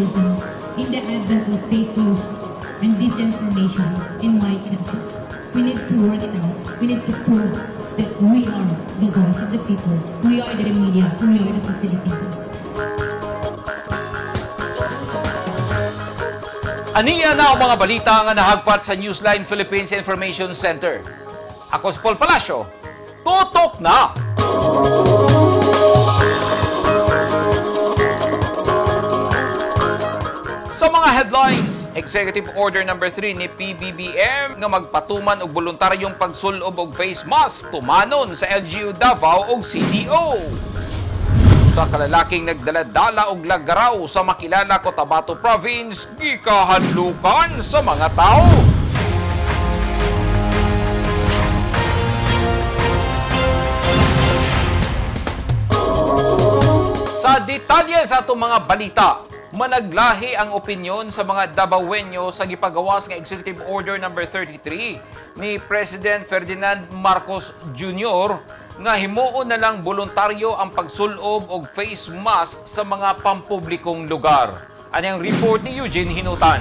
journalism in the advent of fake news and disinformation in my country. We need to work it out. We need to prove that we are the voice of the people. We are the media. We are the facilitators. Aniya na ang mga balita nga nahagpat sa Newsline Philippines Information Center. Ako si Paul Palacio. Tutok na! Sa mga headlines, Executive Order number 3 ni PBBM nga magpatuman og voluntaryong pagsulob og face mask tumanon sa LGU Davao og CDO. Sa kalalaking nagdala-dala og lagaraw sa Makilala, Cotabato Province, gikahadlukan sa mga tao. Sa detalye sa atong mga balita, managlahi ang opinyon sa mga Dabawenyo sa gipagawas nga Executive Order number 33 ni President Ferdinand Marcos Jr. nga himuon na lang voluntaryo ang pagsulob og face mask sa mga pampublikong lugar. Anyang report ni Eugene Hinutan.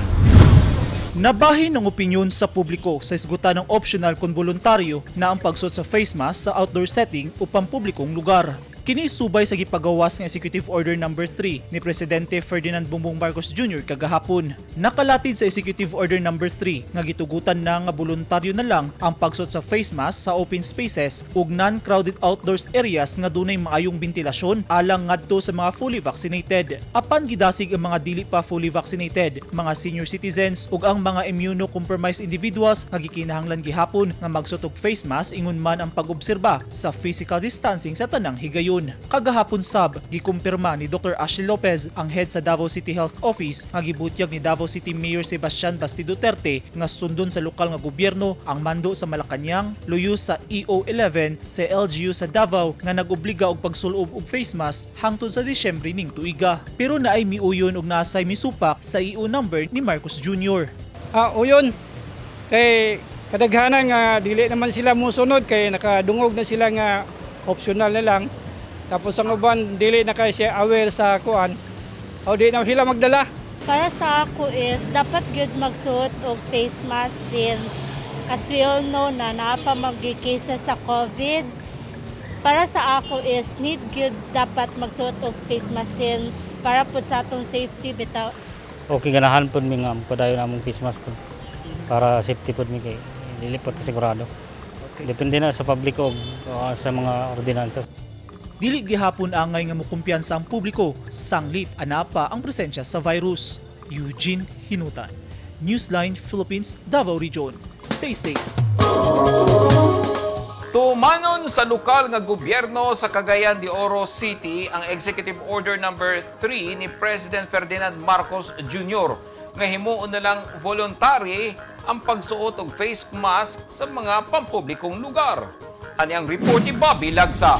Nabahin ang opinyon sa publiko sa isgutan ng optional kung voluntaryo na ang pagsuot sa face mask sa outdoor setting o pampublikong lugar. Kini subay sa gipagawas ng Executive Order number 3 ni Presidente Ferdinand Bongbong Marcos Jr. kagahapon. Nakalatid sa Executive Order number 3 nga gitugutan na nga voluntaryo na lang ang pagsuot sa face mask sa open spaces ug non-crowded outdoors areas nga dunay maayong bentilasyon alang ngadto sa mga fully vaccinated. Apan gidasig ang mga dili pa fully vaccinated, mga senior citizens ug ang mga immunocompromised individuals nga gikinahanglan gihapon nga magsuot og face mask ingon man ang pag-obserba sa physical distancing sa tanang higayon. Kagahapon sab gikumpirma ni Dr. Ashley Lopez, ang head sa Davao City Health Office, nga gibutyag ni Davao City Mayor Sebastian Basti Duterte nga sundon sa lokal nga gobyerno ang mando sa Malacañang, luyo sa EO11 sa LGU sa Davao nga nagobliga og pagsulob og face mask hangtod sa Disyembre ning tuiga. Pero naay miuyon og naasay misupak sa EO number ni Marcos Jr. Ah, uyon. Kay kadaghanan nga dili naman sila musunod kay nakadungog na sila nga optional na lang. Tapos ang uban dili na kay siya aware sa kuan. O di na sila magdala. Para sa ako is dapat gyud magsuot og face mask since, as we all know, na naa pa cases sa COVID. Para sa ako is need gyud dapat magsuot og face mask since para pud sa atong safety bitaw. Okay, ganahan pud mi nga padayon among face mask pud para safety pud mi kay dili pud ta sigurado. Depende na sa publiko og sa mga ordinansa. Dili gihapon angay nga mokumpiyansa ang publiko sanglit ana pa ang presensya sa virus. Eugene Hinutan, Newsline Philippines, Davao Region. Stay safe. Tumanon sa lokal nga gobyerno sa Cagayan de Oro City ang Executive Order number 3 ni President Ferdinand Marcos Jr. nga himuon na lang voluntary ang pagsuot og face mask sa mga pampublikong lugar. Ani ang report ni Bobby Lagsa.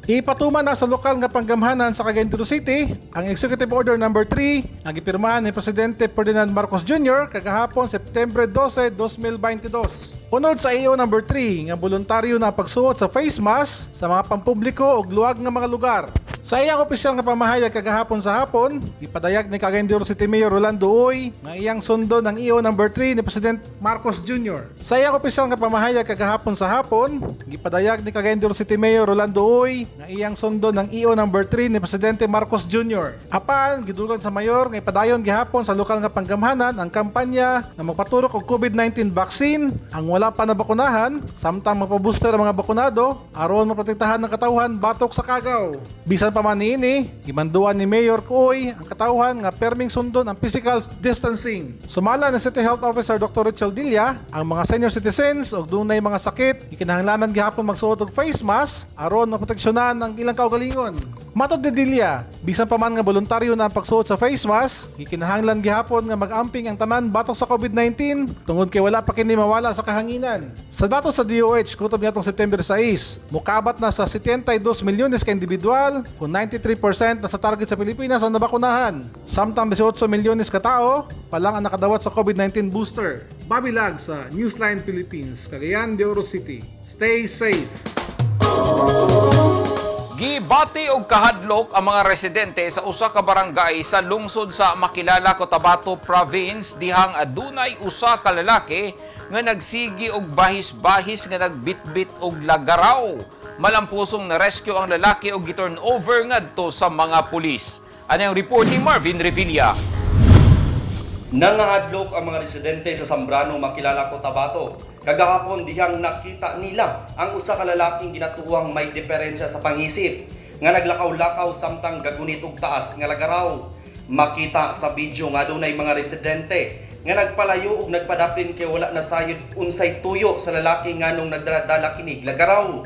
Ipatuman na sa lokal nga panggamhanan sa Cagayan de Oro City ang Executive Order number 3 nga gipirmahan ni Presidente Ferdinand Marcos Jr. kagahapon September 12, 2022. Unod sa EO number 3 nga voluntaryo na ang pagsuot sa face mask sa mga pampubliko ug luwag nga mga lugar. Sa iyang opisyal nga pamahayag kagahapon sa hapon, gipadayag ni Cagayan de Oro City Mayor Rolando Uy nga iyang sundon ang EO number 3 ni President Marcos Jr. Sa iyang opisyal nga pamahayag kagahapon sa hapon, gipadayag ni Cagayan de Oro City Mayor Rolando Uy nga iyang sundon ang EO number 3 ni Presidente Marcos Jr. Apan, gidugan sa mayor nga ipadayon gihapon sa lokal nga panggamhanan ang kampanya nga magpaturok og COVID-19 vaccine ang wala pa nabakunahan samtang magpa-booster ang mga bakunado aron maprotektahan ang katawhan batok sa kagaw. Bisan pa man niini, gimanduan ni Mayor Uy ang katawhan nga perming sundon ang physical distancing. Sumala ni City Health Officer Dr. Richard Dilla, ang mga senior citizens og dunay mga sakit gikinahanglanan gihapon magsuot og face mask aron maproteksyonan ang ilang kaugalingon. Matod ni Dilla, bisan pa man nga voluntaryo na ang pagsuot sa face mask, gikinahanglan gihapon nga mag-amping ang tanan batok sa COVID-19 tungod kay wala pa kini mawala sa kahanginan. Sa datos sa DOH kutob niadtong September 6, mukabat na sa 72 milyones ka individual kung 93% na sa target sa Pilipinas ang nabakunahan. Samtang 18 milyones ka tao pa lang ang nakadawat sa COVID-19 booster. Bobby Lag sa Newsline Philippines, Cagayan de Oro City. Stay safe. Gibati og kahadlok ang mga residente sa usa ka barangay sa lungsod sa Makilala, Cotabato Province dihang adunay usa ka lalaki nga nagsigi og bahis-bahis nga nagbitbit og lagaraw. Malampusong na-rescue ang lalaki og giturn over ngadto sa mga pulis. Ano ang report ni Marvin Revilla? Nangahadlok ang mga residente sa Zambrano, Makilala, Cotabato. Kagahapon dihang nakita nila ang usa ka lalaking ginatuwang may diferensya sa pangisip nga naglakaw-lakaw samtang gagunit og taas nga lagaraw. Makita sa video nga adunay mga residente nga nagpalayo ug nagpadaplin kay wala na sayod unsay tuyo sa lalaki nganong nagdaladala kinig lagaraw.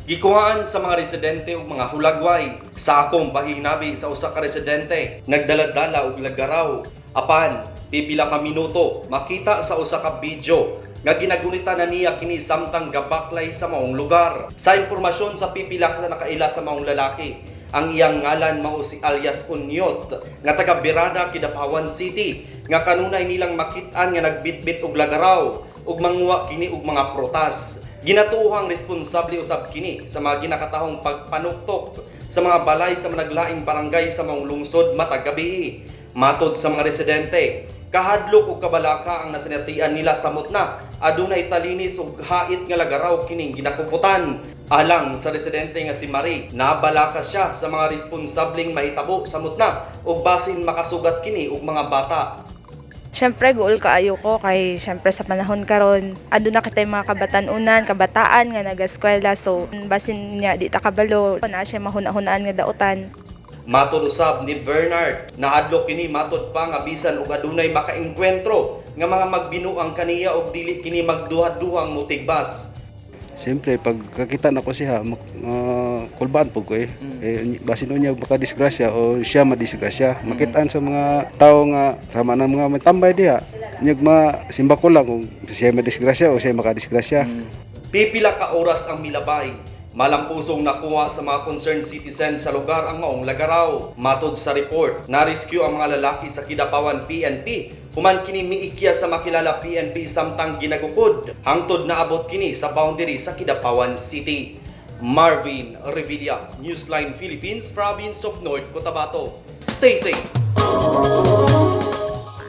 Gikuhaan sa mga residente og mga hulagway. Sa akong pahinabi sa usa ka residente, nagdaladala og lagaraw. Apan, pipila ka minuto makita sa usa ka video nga ginagunita na niya kini samtang gabaklay sa maong lugar. Sa impormasyon sa pipila ka nakaila sa maong lalaki, ang iyang ngalan mao si alias Unyot nga taga Birada, Kidapawan City, nga kanunay nilang makit-an nga nagbitbit og lagaraw ug manguha kini og mga prutas. Ginatuohang responsable usab kini sa mga ginakatahong pagpanuktok sa mga balay sa managlaing barangay sa maong lungsod matag gabii. Matod sa mga residente, kahadlok ug kabalaka ang nasinatian nila samot na adunay talinis ug hait nga lagaraw kining ginakuputan. Alang sa residente nga si Marie, nabalaka siya sa mga responsableng mahitabo samot na ug basin makasugat kini og mga bata. Siyempre, guol kaayo ko kay siyempre sa panahon karon aduna kitay mga kabatan-unan, kabataan nga nagaskwela, so basin niya di ta kabalo na siya mahuna-hunaan nga dautan. Matod usab ni Bernard, nahadlok kini matod pa nga bisan og adunay makaengkwentro nga mga magbinuang kaniya og dili kini magduha-duhang mutigbas. Siyempre, pag kakita na ko siya, kulbaan po ko eh. Eh, basin niya makadisgrasya o siya madisgrasya. Makitaan sa mga tao nga, sama na mga may tambay diha. Nyag ma, simba ko lang kung siya madisgrasya o siya makadisgrasya. Pipila ka oras ang milabay. Malampusong nakuha sa mga concerned citizens sa lugar ang maong lagaraw. Matod sa report, na-rescue ang mga lalaki sa Kidapawan PNP. Human kini miikya sa makilala PNP samtang ginagukod. Hangtod naabot kini sa boundary sa Kidapawan City. Marvin Revilla, Newsline Philippines, Province of North Cotabato. Stay safe!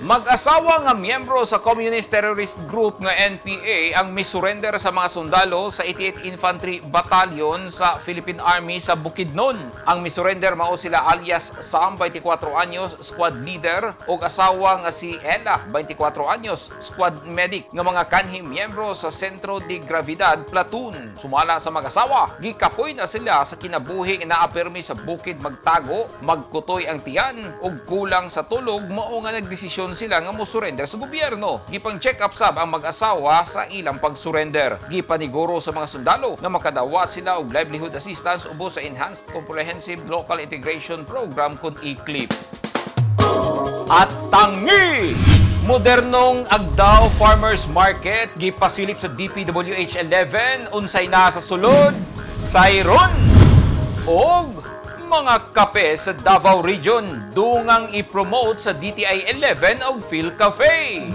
Mag-asawa nga miyembro sa Communist Terrorist Group nga NPA ang misurrender sa mga sundalo sa 88 Infantry Battalion sa Philippine Army sa Bukidnon. Ang misurrender mao sila alias Sam, 24 anyos, squad leader, ug asawa nga si Ella, 24 anyos, squad medic, nga mga kanhi miyembro sa Sentro de Gravidad Platoon. Sumala sa mag-asawa, gikapoy na sila sa kinabuhi nga naapirmi sa bukid, magtago, magkutoy ang tiyan ug kulang sa tulog, mao nga nagdesisyon sila nga mosurrender sa gobyerno. Gipang check up sab ang mag-asawa sa ilang pag-surrender. Gipaniguro sa mga sundalo nga makadawat sila og livelihood assistance ubos sa Enhanced Comprehensive Local Integration Program kon ECLIP. At tangi! Modernong Agdao Farmers Market gipasilip sa DPWH 11, unsay na sa sulod, Sayron og mga kape sa Davao Region dungang i-promote sa DTI 11 og Phil Cafe.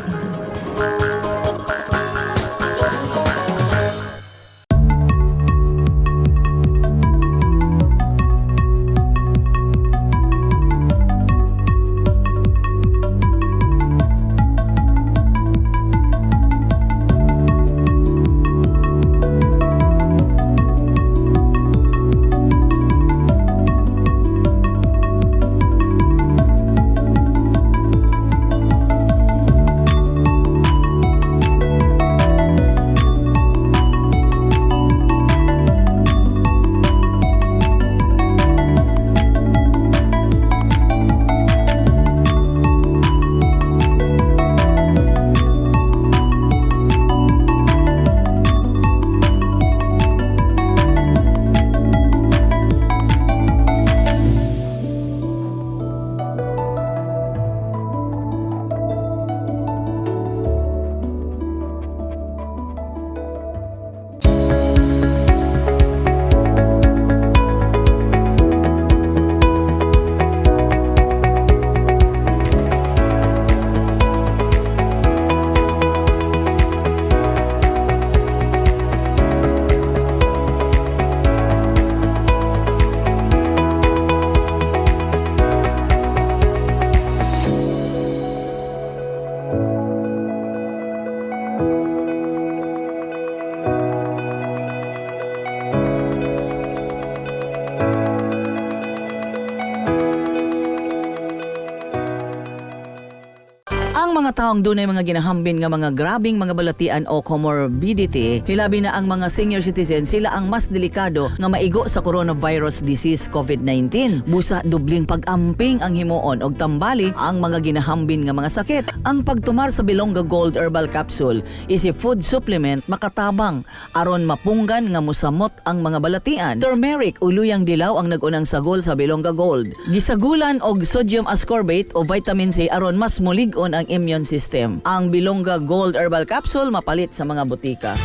mga taong dunay mga ginahambin nga mga grabing mga balatian o comorbidity, hilabi na ang mga senior citizen, sila ang mas delikado nga maigo sa coronavirus disease COVID-19. Busa dubling pag-amping ang himuon og tambali ang mga ginahambin nga mga sakit. Ang pagtumar sa Bilongga Gold Herbal Capsule is a food supplement makatabang aron mapunggan nga musamot ang mga balatian. Turmeric o luyang dilaw ang nag-unang sagol sa Bilongga Gold. Gisagulan og sodium ascorbate o vitamin C aron mas mulig-on ang immune system. Ang Bilongga Gold Herbal Capsule mapalit sa mga botika.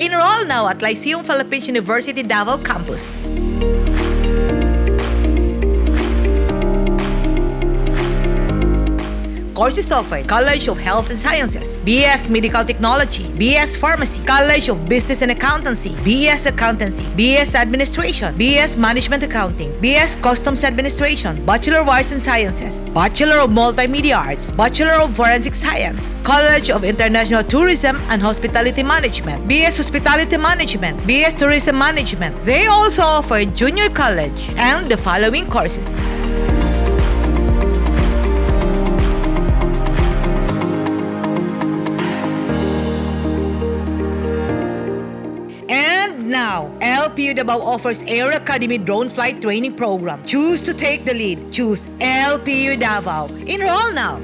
Enroll now at Lyceum Philippines University Davao Campus. Courses offered: College of Health and Sciences, BS Medical Technology, BS Pharmacy, College of Business and Accountancy, BS Accountancy, BS Administration, BS Management Accounting, BS Customs Administration, Bachelor of Arts and Sciences, Bachelor of Multimedia Arts, Bachelor of Forensic Science, College of International Tourism and Hospitality Management, BS Hospitality Management, BS Tourism Management. They also offer junior college and the following courses. And now, LPU Davao offers Air Academy Drone Flight Training Program. Choose to take the lead. Choose LPU Davao. Enroll now.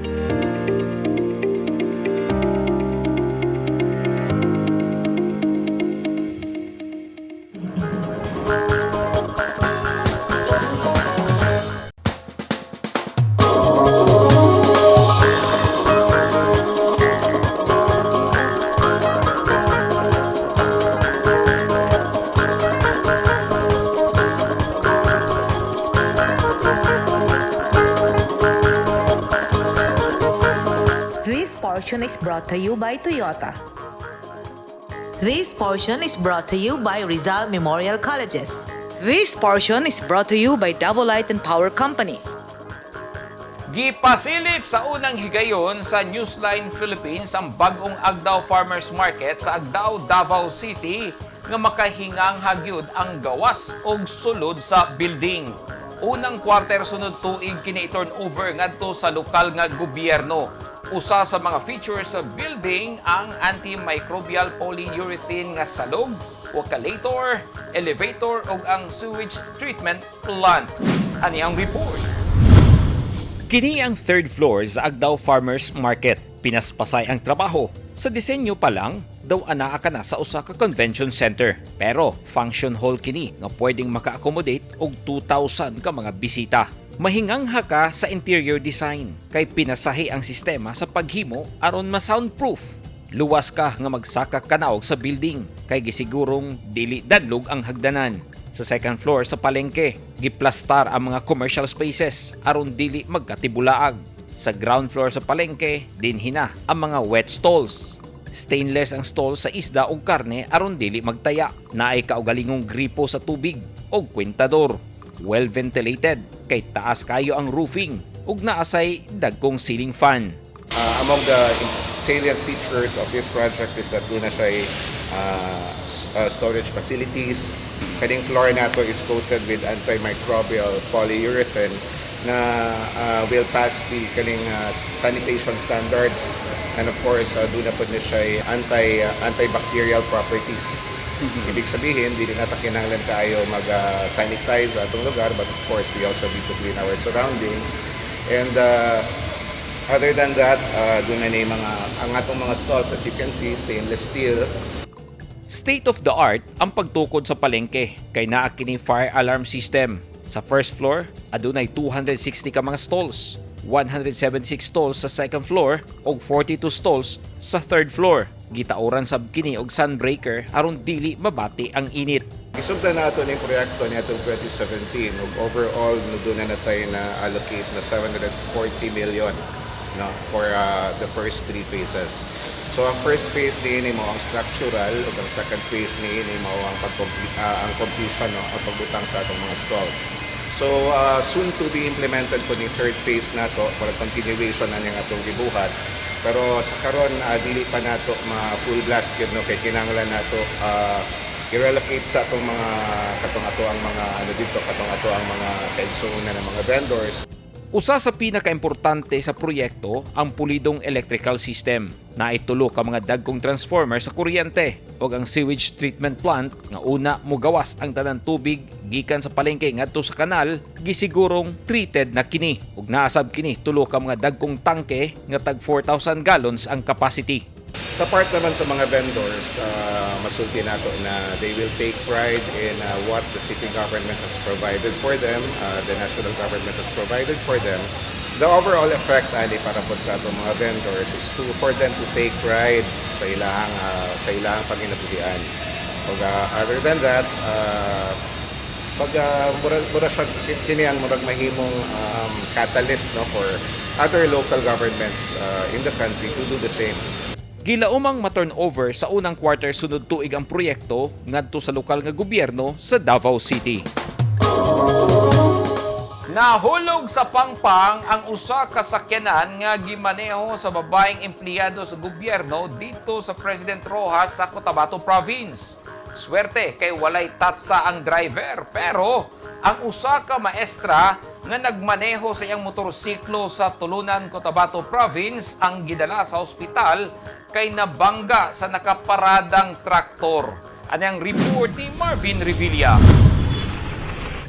This portion is brought to you by Toyota. This portion is brought to you by Rizal Memorial Colleges. This portion is brought to you by Davao Light and Power Company. Gipasilip sa unang higayon sa Newsline Philippines ang bagong Agdao Farmers Market sa Agdao, Davao City nga makahingang hagyud ang gawas og sulod sa building. Unang quarter sunod tuig kini turn over ngadto sa lokal nga gobyerno. Usa sa mga features sa building ang antimicrobial polyurethane nga salog, walkalator, elevator ug ang sewage treatment plant. Ani ang report. Kini ang third floor sa Agdao Farmers Market. Pinaspasay ang trabaho. Sa disenyo pa lang, daw anaa ka na sa usa ka convention center. Pero function hall kini nga pwedeng maka-accommodate og 2,000 ka mga bisita. Mahingangha ka sa interior design kay pinasahi ang sistema sa paghimo aron ma-soundproof. Luwas ka nga magsaka kanaog sa building kay gisigurong dili dadlog ang hagdanan. Sa second floor sa palengke, giplastar ang mga commercial spaces aron dili magkatibulaag. Sa ground floor sa palengke, dinhi na ang mga wet stalls. Stainless ang stall sa isda ug karne aron dili magtaya. Naay kaugalingong gripo sa tubig og kwentador. Well ventilated kay taas kayo ang roofing ug naasay dagkong ceiling fan. Among the salient features of this project is that duna siya storage facilities. Kaning floor nato is coated with antimicrobial polyurethane na will pass the kaning sanitation standards, and of course duna pod na siya antibacterial properties. Ibig sabihin, dili na ta kinahanglan kaayo mag-sanitize atong lugar, but of course we also need to clean our surroundings. And other than that, duna na yung mga, ang atong mga stalls, as you can see, stainless steel. State of the art ang pagtukod sa palengke kay naa kini fire alarm system. Sa first floor, adunay 260 ka mga stalls, 176 stalls sa second floor ug 42 stalls sa third floor. Gitauran sab kini og sunbreaker aron dili mabati ang init. Isugdan nato ning proyekto niadtong 2017 ug overall no duna na tayo na allocate na 740 million, no, for the first three phases. So ang first phase niini mao ang structural ug ang second phase niini mao ang pag ang completion, no, ang pagbutang sa atong mga stalls. So soon to be implemented po ni third phase nato for continuation na niyang atong gibuhat. Pero sa karon dili pa nato ma full blast gyud, no, kay kinahanglan nato I-relocate sa atong mga katong ato ang mga ano dito, katong ato ang mga kaigsuonan ng mga vendors. Usa sa pinakaimportante sa proyekto ang pulidong electrical system. Naitulo ka mga dagkong transformer sa kuryente ug ang sewage treatment plant nga una mogawas ang tanan tubig gikan sa palengke ngadto sa kanal, gisigurong treated na kini ug naasab kini tulo ka mga dagkong tangke nga tag 4,000 gallons ang capacity. Sa part naman sa mga vendors, masulti nato na they will take pride in what the city government has provided for them, the national government has provided for them. The overall effect ani para po sa atong mga vendors is to for them to take pride sa ilahang panginabuhian. Pag, other than that, pag mura siya kini ang murag mahimong catalyst, no, for other local governments in the country to do the same. Gilaumang ma-turnover sa unang quarter sunod tuig ang proyekto ngadto sa lokal nga gobyerno sa Davao City. Nahulog sa pangpang ang usa ka sakyanan nga gimaneho sa babaeng empleyado sa gobyerno dito sa President Roxas sa Cotabato Province. Swerte kay walay tatsa ang driver, pero ang usa ka maestra nga nagmaneho sa iyang motorsiklo sa Tulunan, Cotabato Province ang gidala sa ospital kay nabangga sa nakaparadang traktor. Anang report ni Marvin Revilla.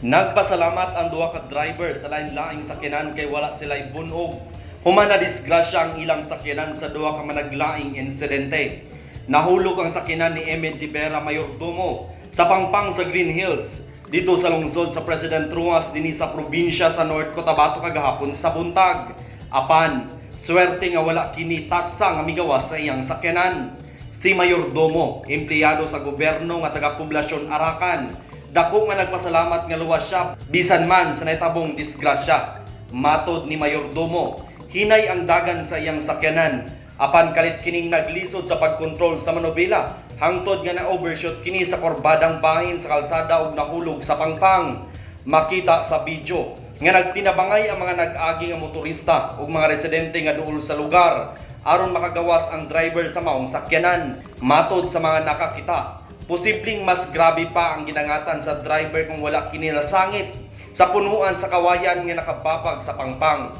Nagpasalamat ang duha ka driver sa lain-laing sakyanan kay wala sila'y bunog human na disgrasya ang ilang sakyanan sa duha ka managlaing insidente. Nahulog ang sakyanan ni Emid Tibera, mayordomo, sa pangpang sa Green Hills dito sa lungsod sa President Roxas dinhi sa probinsya sa North Cotabato kagahapon sa buntag. Apan, swerte nga wala kini tatsa nga migawas sa iyang sakyanan. Si mayordomo, empleyado sa gobyerno nga taga-poblasyon Arakan, dako nga nagpasalamat nga luwas siya bisan man sa nahitabong disgrasya. Matod ni mayordomo, hinay ang dagan sa iyang sakyanan. Apan kalit kining naglisod sa pagkontrol sa manobela hangtod nga na-overshoot kini sa kurbadang bahin sa kalsada ug nahulog sa pangpang. Makita sa video nga nagtinabangay ang mga nag-agi nga motorista ug mga residente nga duol sa lugar aron makagawas ang driver sa maong sakyanan. Matod sa mga nakakita, posibleng mas grabe pa ang gidangatan sa driver kung wala kini nasangit sa punuan sa kawayan nga nakababag sa pangpang.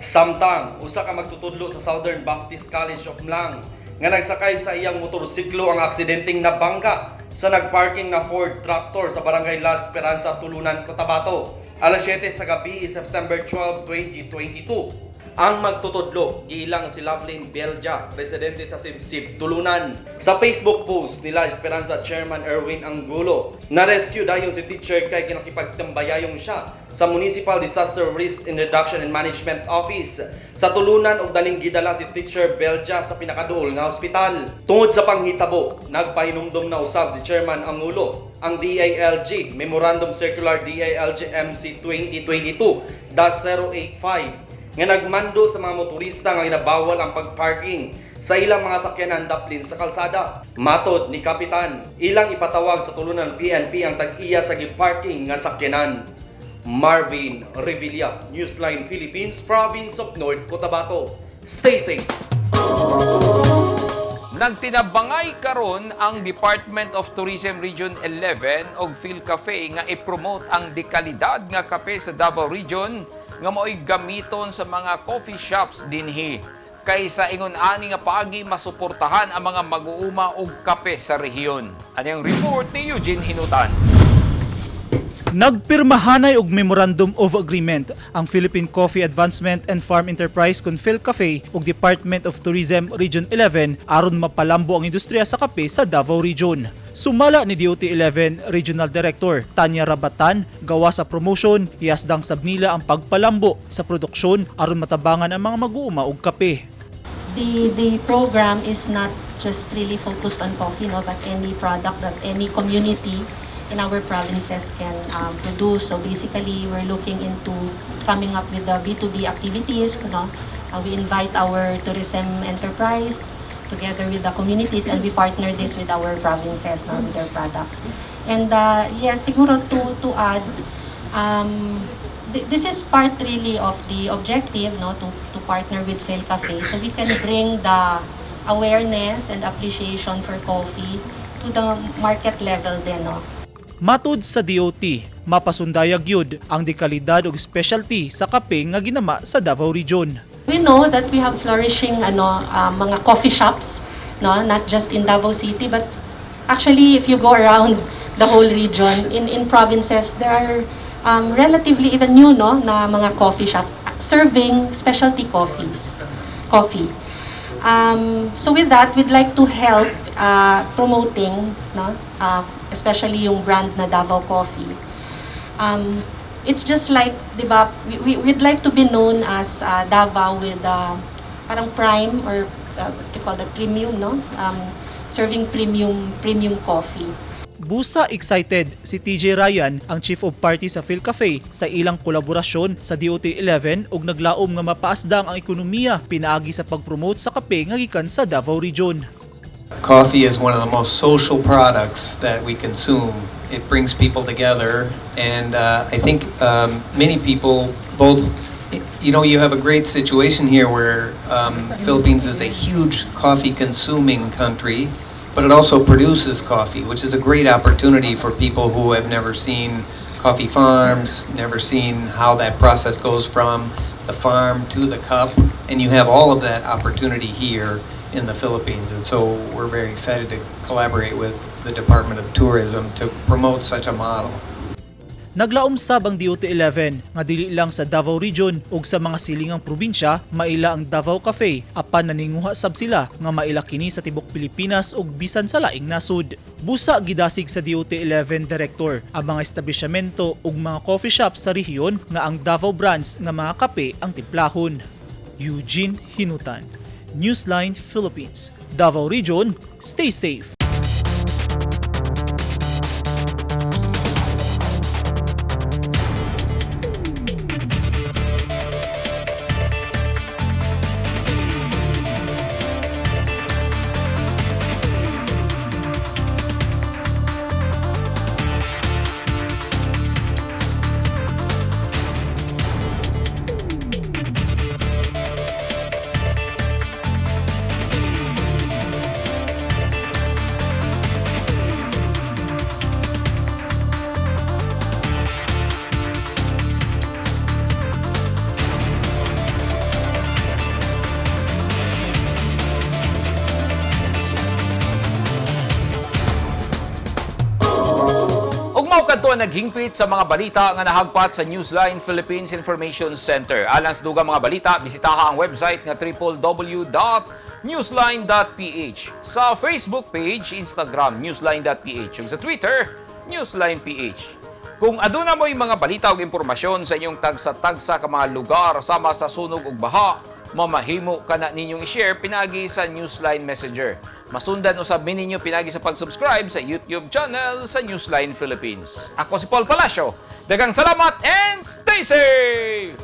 Samtang, usa ka magtutudlo sa Southern Baptist College of M'lang nga nagsakay sa iyang motorsiklo ang aksidenteng nabangga sa nagparking na Ford tractor sa Barangay La Esperanza, Tulunan, Cotabato, alas 7 sa gabi, September 12, 2022. Ang magtutudlo, giilang si Lovelyn Belja, residente sa Sibsib, Tulunan. Sa Facebook post nila Esperanza Chairman Erwin Angulo, na-rescue dayon si teacher kay kinakipagtambayayong siya sa Municipal Disaster Risk and Reduction and Management Office sa Tulunan ug daling gidala si Teacher Belja sa pinakaduol nga ospital. Tungod sa panghitabo, nagpahinumdom na usab si Chairman Angulo ang DILG Memorandum Circular DILG MC 2022-085 nga nagmando sa mga motorista nga ginabawal ang pagparking sa ilang mga sakyanan daplin sa kalsada. Matod ni Kapitan, ilang ipatawag sa Tulunan PNP ang tag-iya sa giparking nga sakyanan. Marvin Revilla, Newsline Philippines, Province of North Cotabato. Stay safe! Nagtinabangay karon ang Department of Tourism Region 11 og PhilCafe nga i-promote ang dekalidad nga kape sa Davao Region nga mao'y gamiton sa mga coffee shops dinhi. Kay sa ingon ani nga paagi, masuportahan ang mga mag-uuma og kape sa rehiyon. Anang report ni Eugene Hinutan. Nagpirmahanay og Memorandum of Agreement ang Philippine Coffee Advancement and Farm Enterprise kun PhilCafe ug Department of Tourism Region 11 aron mapalambo ang industriya sa kape sa Davao Region. Sumala ni DOT 11 Regional Director Tanya Rabatan, gawa sa promotion, iasdang sab nila ang pagpalambo sa produksyon aron matabangan ang mga mag-uuma og kape. The program is not just really focused on coffee, no, but any product that any community in our provinces can produce. So basically, we're looking into coming up with the B2B activities. No? We invite our tourism enterprise together with the communities and we partner this with our provinces, no, with their products. And yes, siguro to add, this is part really of the objective, no, to partner with PhilCafe so we can bring the awareness and appreciation for coffee to to the market level din, no? Matud sa DOT, mapasundayag gyud ang dekalidad ug specialty sa kape nga ginama sa Davao Region. We know that we have flourishing mga coffee shops, no, not just in Davao City, but actually if you go around the whole region, in provinces, there are relatively even new, no, na mga coffee shop serving specialty coffee. So with that, we'd like to help promoting, no, especially yung brand na Davao Coffee. It's just like, di ba, we'd like to be known as Davao with parang prime or what you call that, premium, no? Serving premium coffee. Busa excited si TJ Ryan, ang Chief of Party sa Phil Cafe, sa ilang kolaborasyon sa DOT 11 ug naglaom nga mapaasdang ang ekonomiya pinaagi sa pag-promote sa kape nga gikan sa Davao Region. Coffee is one of the most social products that we consume. It brings people together, and I think many people both, you have a great situation here where Philippines is a huge coffee consuming country, but it also produces coffee, which is a great opportunity for people who have never seen coffee farms, never seen how that process goes from the farm to the cup, and you have all of that opportunity here in the Philippines. And so we're very excited to collaborate with the Department of Tourism to promote such a model. Naglaom sab ang DOT 11 nga dili lang sa Davao Region ug sa mga silingang probinsya maila ang Davao Cafe, apan naninguha sab sila nga maila kini sa tibok Pilipinas ug bisan sa laing nasud. Busa gidasig sa DOT 11 Director ang mga establishmento ug mga coffee shop sa rehiyon nga ang Davao brands nga mga kape ang timplahon. Eugene Hinutan, Newsline Philippines, Davao Region, stay safe. Ug mao kadto ang naghingpit sa mga balita nga nahagpat sa Newsline Philippines Information Center. Alang sa dugang mga balita, bisitaha ang website nga www.newsline.ph. Sa Facebook page, Instagram, newsline.ph. Ug sa Twitter, newsline.ph. Kung aduna mo'y mga balita ug impormasyon sa inyong tagsa-tagsa ka mga lugar sama sa sunog ug baha, mamahimo ka na ninyong i-share pinagi sa Newsline Messenger. Masundan usab mi ninyo pinagi sa pag-subscribe sa YouTube channel sa Newsline Philippines. Ako si Paul Palacio. Daghang salamat and stay safe!